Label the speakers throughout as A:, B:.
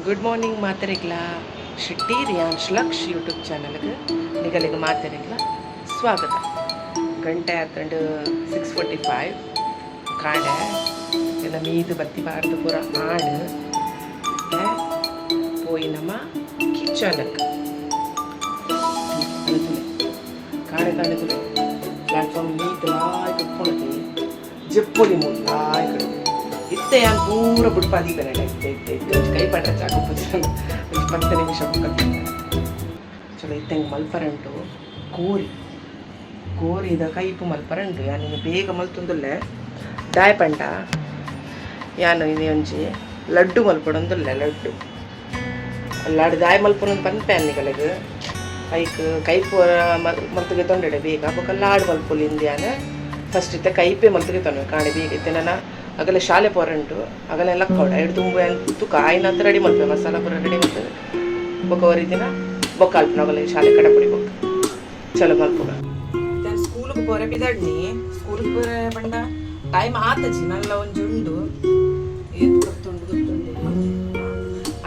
A: Good morning ಮಾತೆರೆಗ್ಲ. Shetty Riyansh Laksh YouTube ಚಾನಲ್ಗೆ ನಿಗಲಿಗೆ ಮಾತೆರೆಗ್ಲ ಸ್ವಾಗತ. ಗಂಟೆ ಆತಂಡು 6:45. ಕಾಡೆ ಎಲ್ಲ ಮೀದು ಬತ್ತಿ ಬಾರ್ದು ಪೂರ ಆಡು ಪೋಯಿ ನಮ್ಮ ಕಿಚನ್ಗೆ. ಕಾಡೆ ಕಾಡೆ ತುಲೆ ಪ್ಲಾಟ್ಫಾರ್ಮ್ ಮೀತ್ ಲಾಯ್ಕ್ ಉಪ್ಪುಣತಿ ಜಪ್ಪೊಲಿ ಮೂಲು ಲಾಯ್ಕ್ ಇತ್ತೆ ಯಾನ್ ಪೂರ ಬುಡ್ಪಾದಿ ಪೆನಡ. ಇತ್ತೆ ಇತ್ತೆ ಇತ್ತೆ ಒಂಜಿ ಕೈ ಪಡ್ರೆ ಚಾಕು ಒಂಜಿ 10 ನಿಮಿಷ ಬೊಕ್ಕ ತಿಂದೆ. ಚಲೋ, ಇತ್ತೆ ಹೆಂಗೆ ಮಲ್ಪರಂಟು ಕೋರಿ, ಕೋರಿದ ಕೈಪು ಮಲ್ಪರಂಟು. ಯಾನ್ ಇನ್ನು ಬೇಗ ಮಲ್ತೊಂದುಲ್ಲೆ. ದಾಯ ಪಂಡ ಯಾನು ಇನಿ ಒಂಜಿ ಲಡ್ಡು ಮಲ್ಪಡೊಂದುಲ್ಲೆ. ಲಡ್ಡು ಲಾಡು ದಾಯ ಮಲ್ಪುನಂದು ಪನ್ಪೆ ನಿಗಲೆಗ್. ಐಕ್ ಕೈಪು ಮಲ್ತುಗೆ ತೊಂಡೆಡೆ ಬೇಗ ಬೊಕ ಲಾಡು ಮಲ್ಪೊಲಿ ಇಂದ್ಯಾನ. ಫಸ್ಟ್ ಇತ್ತೆ ಕೈಪೆ ಮಲ್ತುಗೆ ತೊಂಡೆ ಕಾಣೆ ಬೇಗ. ಇತ್ತೆ ನನ ಅಗಲೆ ಶಾಲೆ ಪೋರಂಟು, ಅಗಲೆ ಲಕ್ಕೋಡ ಐಡ್ ತುಂಬು ಯಾನ್ ತುಕ ಆಯ್ನಂತ ರೆಡಿ ಮಲ್ಪೆ, ಮಸಾಲ ಪೂರ ರೆಡಿ ಮಲ್ತದೆ. ಬೊಕ ಒರಿ ದಿನ ಬೊಕ್ಕ ಅಲ್ಪನ ಅಗಲೆ ಶಾಲೆ ಕಡೆ ಪುಡಿ ಬೊಕ್ಕ. ಚಲೋ ಮಲ್ಪುಗ. ಸ್ಕೂಲ್ಗೆ ಪೋರೆ ಪಿದಡ್ನಿ. ಸ್ಕೂಲ್ಗೆ ಪೋರೆ ಪಂಡ ಟೈಮ್ ಆತಜಿ, ನಲ್ಲ ಒಂಜಿ ಉಂಡು. ಏತ್ ಗೊತ್ತುಂಡು ಗೊತ್ತುಂಡು,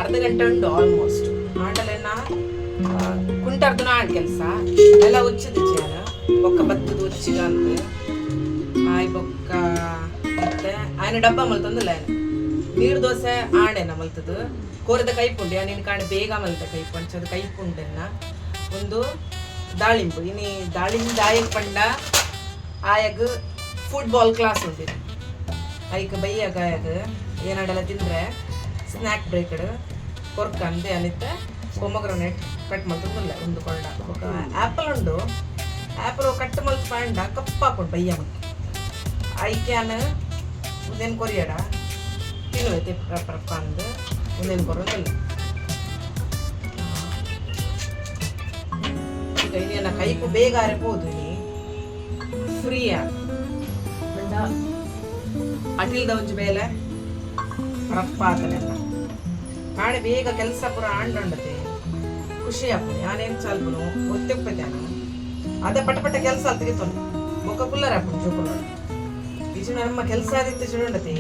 A: ಅರ್ಧ ಗಂಟೆ ಉಂಡು ಆಲ್ಮೋಸ್ಟ್. ಆಂಡಲೆನ ಕುಂಟರ್ದು ಆಂಡ್ ಕೆಲಸ ಎಲ್ಲ ಉಚ್ಚದ ಚೇನ ಬೊಕ್ಕ ಬತ್ತದ ಉಚ್ಚಿಗ ಅಂತ ಆಯ್ ಬೊಕ್ಕ. ಮತ್ತೆ ಆಯ್ನ ಡಬ್ಬ ಮಲ್ತೊಂದಿಲ್ಲ. ಆಯ್ನ ನೀರು ದೋಸೆ ಆಂಡೆನ ಮಲ್ತದು. ಕೋರಿದ ಕೈಪುಂಡು ಯಾನ್ ಕಾಣೆ ಬೇಗ ಮಲ್ತೆ ಕೈಪು. ಅಂಚದ ಕೈಪುಂಡೆನ್ನ ಒಂದು ದಾಳಿಂಬು. ಇನಿ ದಾಳಿಂಬ ದಾಯಕ್ ಪಂಡ ಆಯಗ್ ಫುಟ್ಬಾಲ್ ಕ್ಲಾಸ್ ಉಂಟು. ಐಕ್ ಬಯ್ಯಾಗ ಆಯಗ್ ಏನಾಡೆಲ್ಲ ತಿಂದ್ರೆ ಸ್ನ್ಯಾಕ್ ಬ್ರೇಕ್ ಕೊರ್ಕ ಅಂದೆ. ಅನಿತ್ತೆ ಪೊಮೊಗ್ರನೇಟ್ ಕಟ್ ಮಲ್ತೊಂದಿಲ್ಲ ಒಂದು ಕೊಂಡ. ಬೊಕ್ಕ ಆ್ಯಪಲ್ ಉಂಡು. ಆ್ಯಪಲ್ ಕಟ್ ಮಲ್ತ್ ಪಂಡ ಕಪ್ಪಾಪುಂಡು ಬಯ್ಯ ಮಲ್ತ್. ಐಕ್ಯಾನ್ ಉಂದೇನು ಕೊರಿಯಡ ತಿನ್ನುವೆ ರಪ್ಪ ಅಂದು ಉಂದೇನು ಕೊರೊಂದಿಲ್ಲ. ಈಗ ಇನ್ನೇನ ಕೈಪು ಬೇಗ ಅರೆಬೋದು. ಇನಿ ಫ್ರೀಯಾ ಪಂಡ ಅಟಿಲ್ದ ಒಂಜಿ ಬೇಲೆ ರಪ್ಪ ಆತನೆಲ್ಲ. ಕಾಣೆ ಬೇಗ ಕೆಲಸ ಪೂರ ಆಂಡಂಡತೆ ಖುಷಿ ಆಪುಂಡು. ಯಾನೇನು ಚಾಲ್ಪುನು ಒತ್ತೆಪ್ಪೆ ಅದ ಪಟ ಪಟ ಕೆಲಸ ತೆಗಿತೊನು. ಬೊಕ್ಕ ಕುಲ್ಲರ ಆಪುಂಡು ಜೋಕುಲು. ಇಜಿನ ನಮ್ಮ ಕೆಲಸ ಆದಿತ್ತು ಚುಡುಂಡತೆ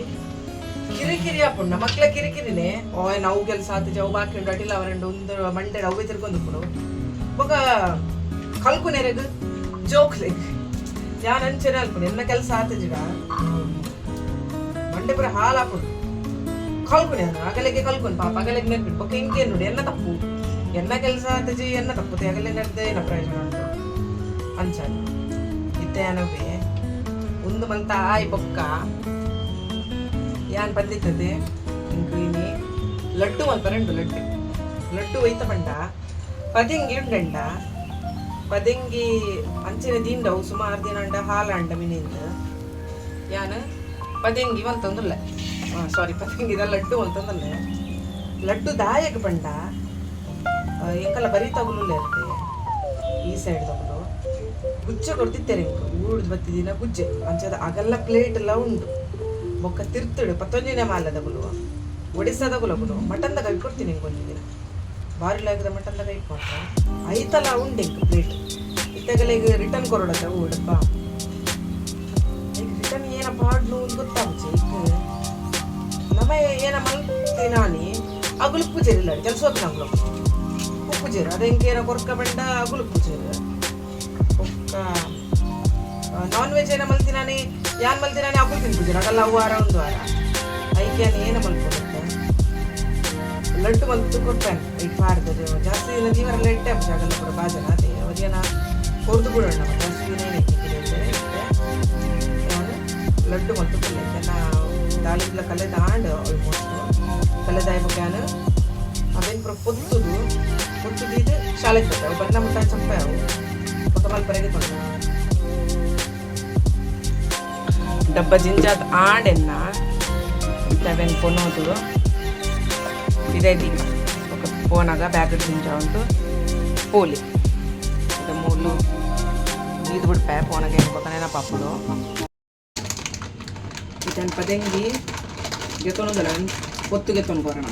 A: ಕಿರಿಕಿರಿ ಆಪುಂಡು. ನಮ್ಮ ಮಕ್ಳ ಕಿರಿಕಿರಿನೇ. ಓ ನಾವು ಕೆಲಸ ಆತು ಅವು ಬಾಕಿ ಉಂಡು, ಅಟಿಲ್ಲ ಅವರಂಡು ಒಂದು ಮಂಡೆ ಅವೇ ತಿರ್ಕೊಂದುಪ್ಪುಡು. ಬೊಕ್ಕ ಕಲ್ಕುನೆರೆಗ್ ಜೋಕ್ಲೆಗ್ ಯಾನ್ ಅಂಚನೆ ಅಲ್ಪುನು. ಎನ್ನ ಕೆಲಸ ಆತಜಿಡ ಮಂಡೆ ಪೂರ ಹಾಲಾಪುಂಡು. ಕಲ್ಕುನೆ ಅಗಲೆಗೆ ಕಲ್ಕುನ್ ಪಾಪ ಅಗಲೆಗೆ ನೆನ್ಪಿಟ್ಟು. ಬೊಕ್ಕ ಇಂಕೇನು ನೋಡಿ ಎನ್ನ ತಪ್ಪು, ಎನ್ನ ಕೆಲಸ ಆತಜಿ, ಎನ್ನ ತಪ್ಪು ಅಗಲೆ ನಡೆದ ಏನ ಪ್ರಯೋಜನ ಉಂಟು ಅಂಚಾನೆ. ಇತ್ತೆ ಏನವೇ ಒಂದು ಮಲ್ತ ಆಯ್ ಬೊಕ್ಕ ಯಾನ್ ಬಂದಿತ್ತದೆ. ಇಂಕು ಇನಿ ಲಡ್ಡು ಮಲ್ಪರಂಡು. ಲಡ್ಡು ಲಡ್ಡು ಒಯ್ತ ಪಂಡ ಪದೆಂಗಿ ಉಂಡಂಡ. ಪದೆಂಗಿ ಅಂಚನೆ ದಿಂಡವು ಸುಮಾರು ದಿನ ಅಂಡ ಹಾಲಾಂಡ ಮಿನಿಂದ. ಯಾನ್ ಪದೆಂಗಿ ಮಲ್ತೊಂದುಲ್ಲೆ, ಸಾರಿ, ಪದೆಂಗಿದ ಲಡ್ಡು ಮಲ್ತೊಂದುಲ್ಲೆ. ಲಡ್ಡು ದಾಯಕ ಪಂಡ ಎಂಕಲ್ಲ ಬರೀ ತಗುಲುಲ್ಲ ಇರುತ್ತೆ ಈ ಸೈಡ್ ತಗುಲು. ಗುಜ್ಜೆ ಕೊಡ್ತಿತ್ತಾರೆ ಇಂಕ್ ಊರ್ದು ಬತ್ತಿದಿನ ಗುಜ್ಜೆ ಅಂಚದ ಅಗಲ್ಲ ಪ್ಲೇಟ್ ಎಲ್ಲ ಉಂಡು. ಬೊಕ್ಕ ತಿರ್ತುಡು ಪತ್ತೊಂಜಿನೇ ಮಾಲದಗುಲು, ಒಡಿಸ್ಸಾದಗುಲಗುಲು ಮಟನ್ದ ಕೈ ಕೊಡ್ತೀನಿ ಇಂಕ್ ಒಂಜಿ ದಿನ. ಬಾರಿ ಲಾಗದ ಮಟನ್ದ ಕೈ ಮಾತ್ರ ಐತಲ ಉಂಡು ಇಂಕ್ ಪ್ಲೇಟ್. ಇತ್ತೆಗಲ ಈಗ ರಿಟರ್ನ್ ಕೊರಡತ್ತ ಊಡಪ್ಪ. ಈಗ ರಿಟರ್ನ್ ಏನಪ್ಪ ಹಾಡ್ನು ಅಂತ ಗೊತ್ತಾಗುಚ್ಚೆ. ಈಗ ನಮ್ಮ ಏನ ಮಲ್ತಿನಾನಿ ಅಗುಲು ಪೂಜೆರಿಲ್ಲ ಕೆಲಸ ಹೋಗ್ತೀನಿ. ಅಗುಲು ಉಪ್ಪುಜೇರು ಅದ ಹಿಂಗೆ ಏನೋ ಕೊರ್ಕ ಬಂಡ ಅಗುಲು ಪೂಜೆರು. ಬೊಕ್ಕ ನಾನ್ ವೆಜ್ ಏನ ಮಲ್ತಿನಾನಿ, ಯಾನ್ ಮಲ್ತಿನಾನಿ ಅಗುಲು ತಿನ್ಪುಜೇರು ಅಗಲ್ಲ. ಅವು ವಾರ ಒಂದು ವಾರ ಐಕ್ಯಾನ ಏನ ಮಲ್ಪೊಡುತ್ತೆ ಲಡ್ಡು ಮಲ್ತು ಕೊಡ್ತೇನೆ. ಈಗ ಪಾಡ್ದು ಜಾಸ್ತಿ ದಿನ ಜೀವನ ಇಟ್ಟೆ ಆಗಲ್ಲ ಕೂಡ ಬಾಜನ ಅದೇ ಅವಧಿಯನ ಕೊರ್ದು ಬಿಡೋಣ. ಜಾಸ್ತಿ ದಿನ ಏನಕ್ಕೆ ಇತ್ತೆ ಯಾನು ಲಡ್ಡು ಮಲ್ತು ಕೊಲ್ಲೆ. ನಾ ದಾಳಿಂಬ್ಲ ಕಲೆ ಆಂಡ್ ಆಲ್ಮೋಸ್ಟ್ ಕಲೆದಾಯ ಬೊಕ್ಕ ಅವೇನು ಪೂರ ಪೊತ್ತುದು ಪೊತ್ತುದು ಇದು ಶಾಲೆಗೆ ಬರ್ತಾವೆ. ಬಣ್ಣ ಮುಟ್ಟ ಚಪ್ಪೆ ಅವು ಬೊಕ್ಕ ಮಲ್ಪರೆಗೆ ತೊಂದರೆ. ಡಬ್ಬ ಜಿಂಜಾದ್ ಆಂಡೆನ್ನ ಅವೆನ್ ಪೊನೋದು ಇದೇ ದೀಪ. ಬೊಕ್ಕ ಪೋನಾಗ ಬ್ಯಾಗ್ ಜಿಂಜ ಉಂಟು ಪೋಲಿ. ಇದು ಮೂಲು ದೀದ್ ಬಿಡ್ಪೆ ಪೋನಾಗ ಏನು ಬೊಕ್ಕ ನೆನಪಾಪುಡು. ಇದನ್ ಪದೆಂಗಿ ಗೆತೊನುದಲ್ಲ ಪೊತ್ತು ಗೆತೊನು ಬರೋಣ.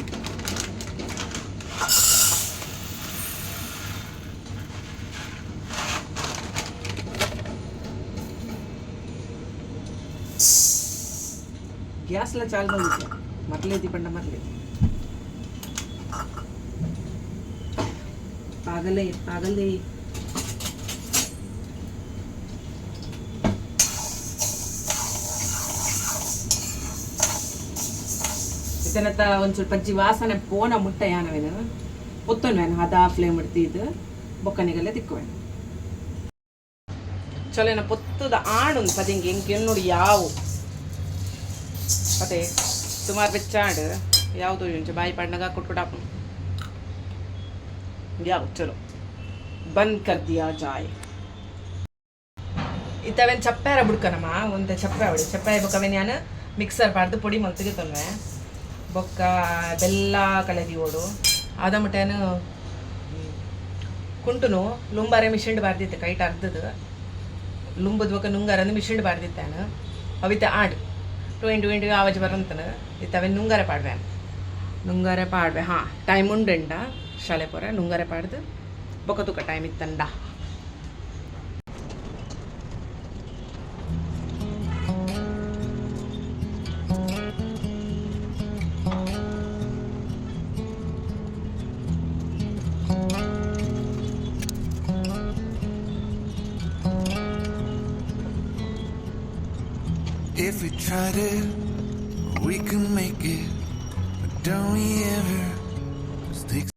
A: ಗ್ಯಾಸ್ಲ ಚಾಲು ಬಂದಿತ್ತು ಮರ್ಲೇದಿ ಪಂಡ ಮರ್ಲೇದಿ. पागल है, पागल है. ಇತನತ ಒಂದು ಸ್ವಲ್ಪ ಜಿ ವಾಸನೆ ಪೋನ ಮುಟ್ಟ ಯಾನವೇನು ಪೊತ್ತೊನ್ವೇನು ಹದ ಫ್ಲೇಮ್ ಇಡ್ತಿದ್ದು ಬೊಕ್ಕನಿಗೆಲ್ಲ ತಿಕ್ಕುವೇನು. ಚಲೋ ಪೊತ್ತದ ಆಡುಂದು ಪದಿಂಗೆ ಎಂಕ್ ಎನ್ನುಡು ಯಾವು ಅದೇ ಸುಮಾರು ಬೆಚ್ಚ ಆಡು ಯಾವುದು ಇಂಚ ಬಾಯಿ ಪಾಡ್ನಾಗ ಕುಟ್ಕುಟಾಪು ಯಾವ. ಚಲೋ, ಬಂದ್ ಕರ್ ದಿಯಾ ಜಾಯ್. ಇತ್ತವೇನು ಚಪ್ಪಾರ ಬುಡ್ಕನಮ್ಮ ಒಂತೆ ಚಪ್ಪೆ ಅವಡಿ ಚಪ್ಪಾಯ ಬೊಕ್ಕವೇನು ಯಾನು ಮಿಕ್ಸರ್ ಪಾಡ್ದು ಪೊಡಿ ಮಲ್ತಿಗೆ ತೊನ್ವೆ. ಬೊಕ್ಕ ಬೆಲ್ಲ ಕಳೆದಿ ಓಡು ಆದ ಮುಟ್ಟೇನು ಕುಂಟುನು ಲುಂಬಾರೆ ಮಿಷಿಂಡ್ ಬಾರ್ದಿತ್ತೆ. ಕೈಟ್ ಅರ್ಧದು ಲುಂಬದ ಬೊಕ್ಕ ನುಂಗಾರಂದು ಮಿಷಿಂಡ್ ಬಾರ್ದಿತ್ತಾನು. ಅವಿತ ಆಡ್ ಟು ಇಂಟು ಇಂಟು ಆವಾಜ್ ಬರಂತನ ಇತ್ತ. ಅವೇನು ನುಂಗಾರೆ ಪಾಡ್ವೆ, ನುಂಗಾರೆ ಪಾಡ್ವೆ. ಹಾಂ, ಟೈಮ್ ಉಂಡೆಂಡ ಶಾಲೆ ಪೋರೆ ನುಂಗಾರೆ ಪಾಡ್ದು ಬೊಕ್ಕ ತುಕ time ಇತ್ತಂಡ.
B: If we tried it, we can make it. But don't we ever stick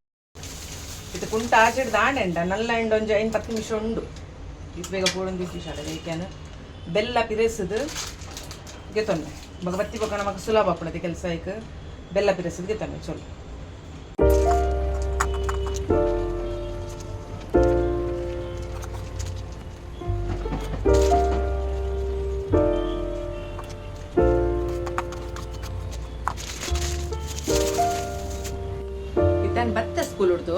A: ಇದು ಕುಂಟ ಆಚೆಡ್ ದಾಂಡೆಂಡ ನಲ್ಲ ಎಂಡ ಒಂಜಿ 5-10 ನಿಮಿಷ ಉಂಡು. ಇದು ಬೇಗ ಪೂಡೊಂದು ಇತ್ತು ಶಾಲೆ ಬೇಕ್ಯಾನ ಬೆಲ್ಲ ಪಿರೆಸುದು ಗೆತೊನ್ನೆ ಬೊಕ ಬತ್ತಿ ಬೊಕ ನಮಕ್ ಸುಲಭ ಆಪುಂಡು ಕೆಲಸ. ಐಕ್ ಬೆಲ್ಲ ಪಿರೆಸುದು ಗೆತೊನ್ನೆ. ಚಲೋ. ಇತ್ತಾನ್ ಬತ್ತೆ ಸ್ಕೂಲ್ ಉಡ್ದು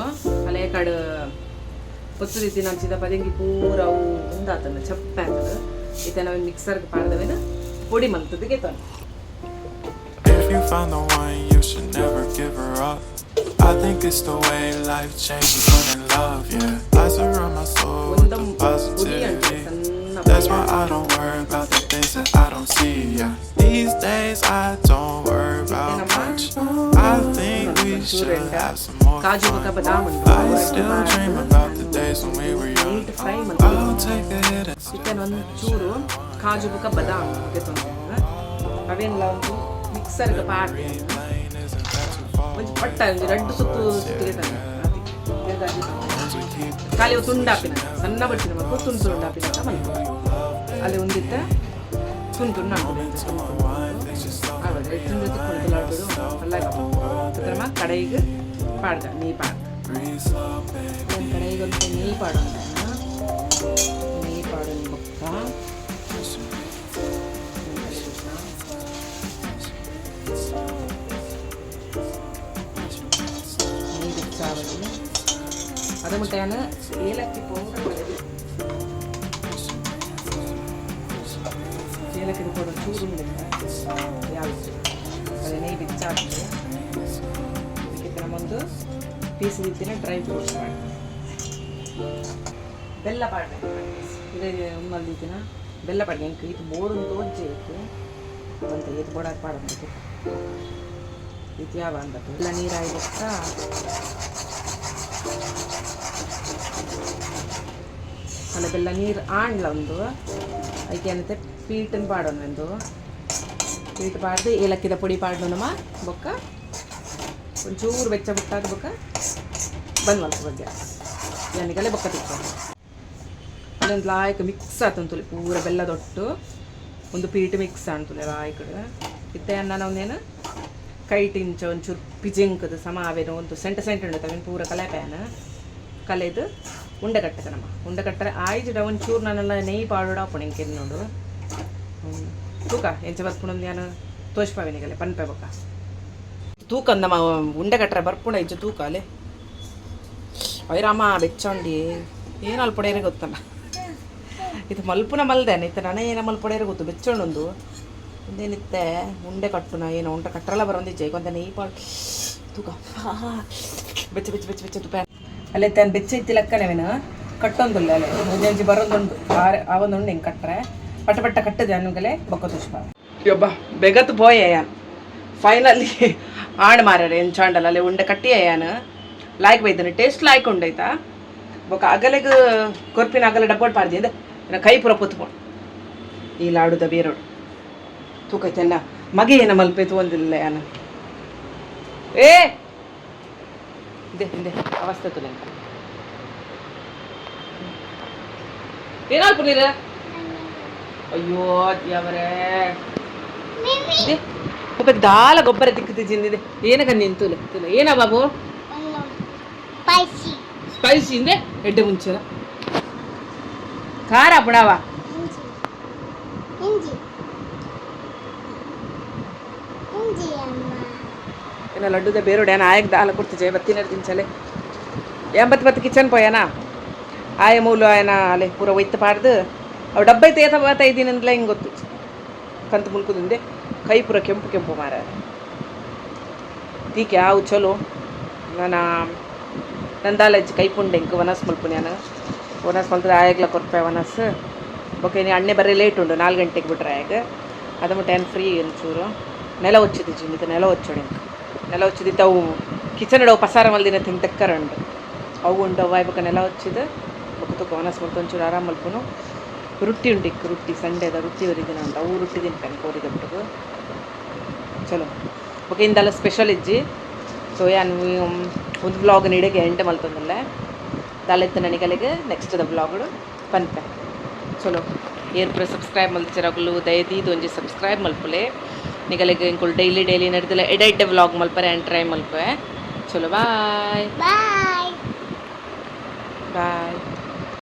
A: ಅಲೆ ಕಾಡು ಪೊತ್ತು ನಂಚಿದ ಪದೆಂಗಿ ಪೂರ ಅವು ಉಂದಾತನ ಚಪ್ಪೆ ಆತನ. ಇತ್ತ ನಾವು ಮಿಕ್ಸರ್ಗೆ ಪಾಡ್ದವೇನ ಪೊಡಿ ಮಲ್ತದ ಗೆತೊನ್ನೆ.
C: If you find the one, you should never give her up. I think it's the way life changes when in love, yeah. I surround my soul with the
A: ಒಂದಂ ಪೊಡಿ ಅಂಟು
C: positivity.
A: ಸಣ್ಣ
C: That's
A: ಪೊಡಿ.
C: why I don't worry about the things that I don't see, yeah. These days I don't worry about much. I think we should have some more
A: ಕಾಜು ಬೊಕ
C: fun.
A: ಬಾದಾಮ್ ಉಂಟು.
C: I still dream about the days when we were young.
A: Neat fry ಮಲ್ತದ.
C: I'll take a hit and
A: chicken ಒಂಚೂರು ಕಾಜು ಬೊಕ ಬಾದಾಮ್ ಗೆತೊಂದೆ. ಅವೇನ್ಲ ಒಂದು ಮಿಕ್ಸರ್ಗೆ ಪಾಡ್ದೆ.
C: Lane isn't that too far.
A: ಒಂಜಿ ಪಟ್ಟ ಒಂಜಿ ರಡ್ಡು ಸುತ್ತು ಸುತ್ತಿಗೆ.
C: Ones we keep
A: ಖಾಲಿ ತುಂಡಾಪಿನ ಸಣ್ಣ ಬಡ್ಸಿನ ಮಕ್ಕಳು ತುಂಡು ತುಂಡಾಪಿನ ಮಲ್ಪ ಅಲ್ಲಿ ಒಂದಿತ್ತ ತುಂಡು ತುಂಡು
C: unwind, things just slow.
A: ಆವಡ್ ತುಂಡು ತಿಕ್ಕೊಂಡು ಲಾಟುಡು ಅಲ್ಲ ಕಡೆಗೆ ಪಾಡ್ದ ನೀ ಪಾಡ್ದ.
C: Breathe slow, baby.
A: ಕಡೆಗೆ ಒಂದು ನೀ ಪಾಡೋಣ. ನೀ ಪಾಡೋಣ ಬೊಕ್ಕ ನೀರು ಹೆಚ್ಚಾವಲಿ. ಅದು ಮುಟ್ಟಾನ ಏಲಕ್ಕಿ ಪೌಡರ್, ಏಲಕ್ಕಿ ಪೌಡರ್ ಚೂರು ಉಂಡಿಲ್ಲ ಯಾವುದು. ಅದೇ ನೆಯ್ಯಿ ಬಿಚ್ಚಾಗ್ತದೆ. ಅದಕ್ಕೆ ನಮ್ಮೊಂದು ಪೀಸ್ ದಿತ್ತಿನ ಡ್ರೈ ಫ್ರೂಟ್ಸ್ ಮಾಡಿ ಬೆಲ್ಲ ಪಾಡ್ಬೇಕು. ಇದೇ ಉಮ್ಮಲ್ ದಿತ್ತಿನ ಬೆಲ್ಲ ಪಾಡ್ಗೆ. ಎಂಕ್ ಇದು ಬೋಡುನ್ ತೋಜ್ಜೆ ಇತ್ತು ಅಂತ ಇದು ಬೋಡಾಕ್ ಪಾಡೋದು ಇದು ಯಾವ ಅಂತ ಎಲ್ಲ ನೀರಾಗಿ ಬೊಕ್ಕ ಅಲ್ಲ ಬೆಲ್ಲ ನೀರು ಆಂಡ್ಲ ಒಂದು ಐಕೆ ಏನಂತೆ ಪೀಟನ್ ಪಾಡೋಣ ಒಂದು ಪೀಟ್ ಪಾಡ್ದು ಏಲಕ್ಕಿದ ಪೊಡಿ ಪಾಡ್ಲೋನಮ್ಮ. ಬೊಕ್ಕ ಒಂಚೂರು ಬೆಚ್ಚ ಬಿಟ್ಟಾದ ಬೊಕ್ಕ ಬಂದ್ ಮಲ್ಪ ಗ್ಯಾಸ್ ಎಣ್ಣೆಗಲ್ಲೇ ಬೊಕ್ಕ ತಿಕ್ಕ. ಅಲ್ಲೊಂದು ಲಾಯ್ಕ್ ಮಿಕ್ಸ್ ಆತಂತುಲಿ ಪೂರ ಬೆಲ್ಲದೊಟ್ಟು ಒಂದು ಪೀಟ್ ಮಿಕ್ಸ್ ಆಂತುಲೆ ಲಾಯ್ಕಡ್. ಇತ್ತೆ ಅನ್ನ ಒಂದೇನು ಕೈಟಿಂಚ ಒಂಚೂರು ಪಿಜಿಂಕದ ಸಮ ಅವೇನು ಒಂದು ಸೆಂಟ ಸೆಂಟ್ ಉಂಟು ಅವೇನು ಪೂರ ಕಲೆಪ್ಯಾನ ಕಲೆದು ಉಂಡೆ ಕಟ್ಟಕನಮ್ಮ. ಉಂಡೆ ಕಟ್ಟರೆ ಆಯ್ಜಿಡ ಒಂಚೂರು ನಾನೆಲ್ಲ ನೆಯ್ಯಿ ಪಾಡೋಡ ಅಪ್ಪು ನೋಡು ತೂಕ ಎಂಚ ಬರ್ಪುಣಂದು ಯಾನು ತೋಷ್ಪಾವಿನಿಗಲೆ ಪನ್ಪೆ. ಬೊಕ್ಕ ತೂಕ ನಮ್ಮ ಉಂಡೆ ಕಟ್ಟರೆ ಬರ್ಪುಣ ಇಜ್ಜ ತೂಕ ಅಲೆ. ಐರಾಮ ಬೆಚ್ಚೊಂಡಿ ಏನು ಅಲ್ಪೊಡೇರೆ ಗೊತ್ತಲ್ಲ. ಇದು ಮಲ್ಪುನ ಮಲ್ದೇನೆ ಇತ್ತ ನನಗೆ ಏನ ಮಲ್ಪೊಡೇರೆ ಗೊತ್ತು. ಬೆಚ್ಚೊಂಡೊಂದು ಒಂದೇನಿತ್ತೆ ಉಂಡೆ ಕಟ್ಟುನ ಏನೋ ಉಂಡೆ ಕಟ್ಟರಲ್ಲ ಬರೋಂದಿಜ್ಜೆ. ಈಗ ನೆಯ್ಯಿ ಪಾಡ್ ತೂಕ. ಬೆಚ್ಚ ಬೆಚ್ಚ ಬೆಚ್ಚ ಬೆಚ್ಚ ತುಪ್ಪ ಅಲ್ಲೇ ತಾನು ಬೆಚ್ಚ ಇತ್ತಿ ಲೆಕ್ಕನೇವೇನು ಕಟ್ಟೊಂದುಲ್ಲ ಅಲ್ಲೇ ಒಂಜೊಂಜಿ ಬರೋದುಂಡು ಆರೆ ಆವೊಂದುಂಡು. ಹಿಂಗೆ ಕಟ್ಟರೆ ಪಟ್ಟ ಪಟ್ಟ ಕಟ್ಟದೆ ಅನ್ನುಗಲೆ ಬೊಕ್ಕ ತುಷ್ಪ. ಯೊಬ್ಬ ಬೆಗತ್ ಪೋಯೆ ಯಾನ್ ಫೈನಲಿ. ಆಣ್ ಮಾರರೆ ಎಂಚಾಂಡಲ ಅಲ್ಲೇ ಉಂಡೆ ಕಟ್ಟಿಯ ಯಾನ್. ಲಾಯ್ಕ್ ಬೈದನೆ, ಟೇಸ್ಟ್ ಲಾಯ್ಕ್ ಉಂಡೈತಾ. ಬೊಕ ಅಗಲೆಗ್ ಕೊರ್ಪಿನ ಅಗಲ ಡಬ್ಬೋಡ್ ಪಾಡ್ದಿ ಅಂದೆ ಕೈ ಪೂರ ಪೊತ್ಕೊಂಡು ಈ ಲಾಡುದ ಬೇರೋಡು ತೂಕೈತೆನ್ನ ಮಗೆ ಏನ ಮಲ್ಪೆ ತೂವೊಂದಿಲ್ಲ ಯಾನ. ಏ ಇಂದೆ ಇಂದೆ ಅವಸ್ಥೆ ತುಲೆಂಕ ಏನಾಲ್ಪು ನೀರು. ಅಯ್ಯೋ ದೇವರೇ, ಇದೆ ಒಬ್ಬ ದಾಲ ಗೊಬ್ಬರ ದಿಕ್ಕುತ್ತಿದ್ದೆ ಏನಕ ನಿಂತುಲೆ ತುಲೆ ಏನ ಬಾಬು.
D: ಸ್ಪೈಸಿ.
A: ಸ್ಪೈಸಿ ಇಂದೆ ಎಡ್ಡೆ ಮುಂಚೆನ ಖಾರ ಪುಣವ.
D: ಇಂಜಿ ಇಂಜಿ ಇಂಜಿ ಅಮ್ಮ.
A: ಏನ ಲಡ್ಡುದ ಬೇರೋಡೆ ಏನ ಆಯಕ್ ದಾಲ ಕೊಡ್ತಿಜೆ ಬತ್ತಿನ ತಿಂಚಲೆ ಎಂಬತ್ತು ಬತ್ತು ಕಿಚನ್ ಪೋಯನಾ ಆಯ ಮೂಲು ಆಯನ ಅಲೆ ಪೂರ ಒಯ್ತು ಪಾಡ್ದು ಅವು ಡಬ್ಬೈತೆ ಏತ ಬಾತ ಇದ್ದೀನಂದ್ಲ ಹಿಂಗೆ ಗೊತ್ತು ಕಂತು ಮುಲ್ಕುದಿಂದೆ ಕೈ ಪೂರ ಕೆಂಪು ಕೆಂಪು ಮಾರ. ತೀಕೆ ಅವು ಚಲೋ. ನನ್ನ ನಂದಾಲಜ್ಜಿ ಕೈ ಪುಂಡೆ ಇಂಕ್ ವನಸ್ ಮಲ್ಪುನಿ ನಾನು. ವನಸ್ ಮಲ್ತದ ಆಯಾಗ್ಲ ಕೊರ್ಪೆ ವನಸ್. ಓಕೆ, ನೀ ಅಣ್ಣೆ ಬರ್ರಿ ಲೇಟ್ ಉಂಡು, 4 ಗಂಟೆಗೆ ಬಿಟ್ರೆ ಆಯಾಗ ಅದು ಮುಟ್ಟ ಏನು ಫ್ರೀ ಒಂಚೂರು. ನೆಲ ಒಚ್ಚಿದ್ದು ಜಿಂದಿತ ನೆಲ ಒಚ್ಚೋಡು ಇಂಕ್ ನೆಲ ಒಚ್ಚಿದಿತ್ತು. ಅವು ಕಿಚನ್ ಅವು ಪಸಾರ ಮಲ್ದಿನ ತಿಂಗ್ ತೆಕ್ಕರ ಉಂಡು ಅವು ಉಂಡು. ಅವು ಬೊಕ ನೆಲ ಒಚ್ಚಿದ್ದು ಬೊಕ ತುಕ ವನಸ್ ಮಲ್ತು ಒಂಚೂರು ಆರಾಮ್ ಮಲ್ಪುನು. ರೊಟ್ಟಿ ಉಂಡು ಇಕ್ ರೊಟ್ಟಿ, ಸಂಡೇದ ರೊಟ್ಟಿ ಒರಿದಿನ ಉಂಟು. ಅವು ರೊಟ್ಟಿ ತಿನ್ಪೇನೆ ಕೋರಿದ ಬಿಟ್ಟು. ಚಲೋ, ಬೊಕ ಇಂದೆಲ್ಲ ಸ್ಪೆಷಲ್ ಇಜ್ಜಿ. ಸೊ ಯಾನ್ ಒಂದು ವ್ಲಾಗ್ ಇಡಗೆ ಎಂಟೆ ಮಲ್ತೊಂದುಲ್ಲೆ. ದಾಲೆತ್ತ ನನಗಲಿಗೆ ನೆಕ್ಸ್ಟ್ ದ ವ್ಲಾಗ್ ಪನ್ಪೆ. ಚಲೋ, ಏರ್ ಪೂರ ಸಬ್ಸ್ಕ್ರೈಬ್ ಮಲ್ತಿರಗುಲು ದಯದೀದ್ ಒಂಜಿ ಸಬ್ಸ್ಕ್ರೈಬ್ ಮಲ್ಪುಲೆ. ನಿಗಲಿಗೆ ಇಂಕುಲು ಡೈಲಿ ಡೈಲಿ ನಡೆದಿಲ್ಲ ಎಡೆ ಎಡ್ಡೆ ವ್ಲಾಗ್ ಮಲ್ಪರೆ ಆ್ಯಂಡ್ ಟ್ರೈ ಮಲ್ಪೆ. ಚಲೋ, ಬಾಯ್.
D: ಬಾಯ್.
A: ಬಾಯ್.